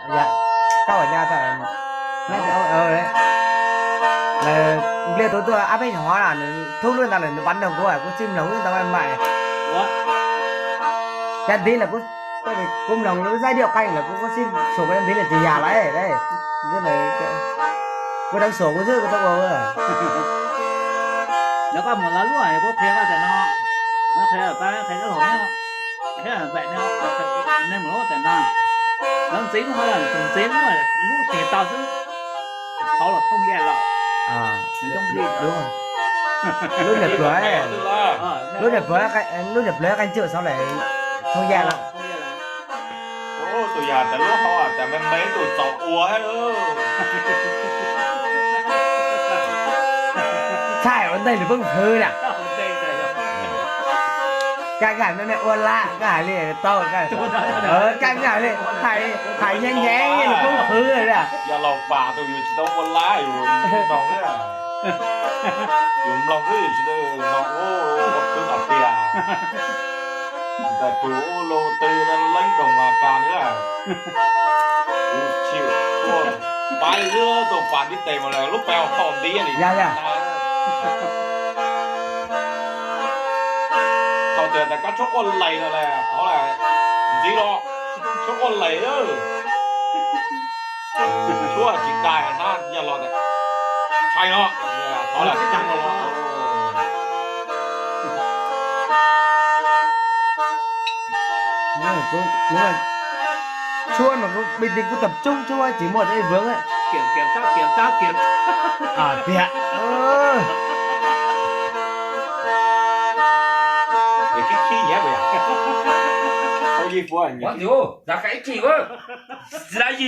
Yog, koj ua nyab, nyab, lawv npliaj tus tuaj ab peb nyuag hov na, nws thub lub ntawd lawm nws pab nrog kuv, kuv xij mloog lub ntawd mas. Yog ntiv lawm kuv, kuv mloog lub xaib diaj qeej lawm kuv, kuv xij suam kuv yog ntiv lawm tsis yam lawm. Kuv deev suam kuv xwb kuv tau ua. Lawv koj mus lawv lub kuv qhia koj tam no, qhia pab qhia lub hauv thiab, nej mus lub tam no, lawv ntxiv lub, tus ntxiv lub, lub tig tau xwb, thaum los thooj yaj lawm. Lub niam pluag, lub niam pluag, lub niam pluag qeej tswm xav lawm, thooj yaj lawm. Tus yam tas lub hauv tas me me tus txaus ua thiab. Txhaij ua ntej nws poob hwv na. Koj hais me me ua laj koj hais li tau, koj hais li hais nyeev nyeev nws poob hwv li. Yog laus pam tus yus tsis tau ua laj yus mloog xwb, yus mloog xwb yus tsis tau mloog ua khwv qhov tiag. Ntawm tus ua lus twg leej doos mas tas nws, kuv tsis ua, pab li lub tus pas ntiv tes mas lub pas hom ntiv li. Thaum twg tas koj tshuab quaj lais no las thov las ntxiv los, tshuab quaj lais, tshuab tsis dai hab yog los tshais no, thov las tib tag no los. Tshuab no kuv pis tis kuv tab tsuj tshuab tsis muaj ib vwv tiag. Ib chim, xav ib chim,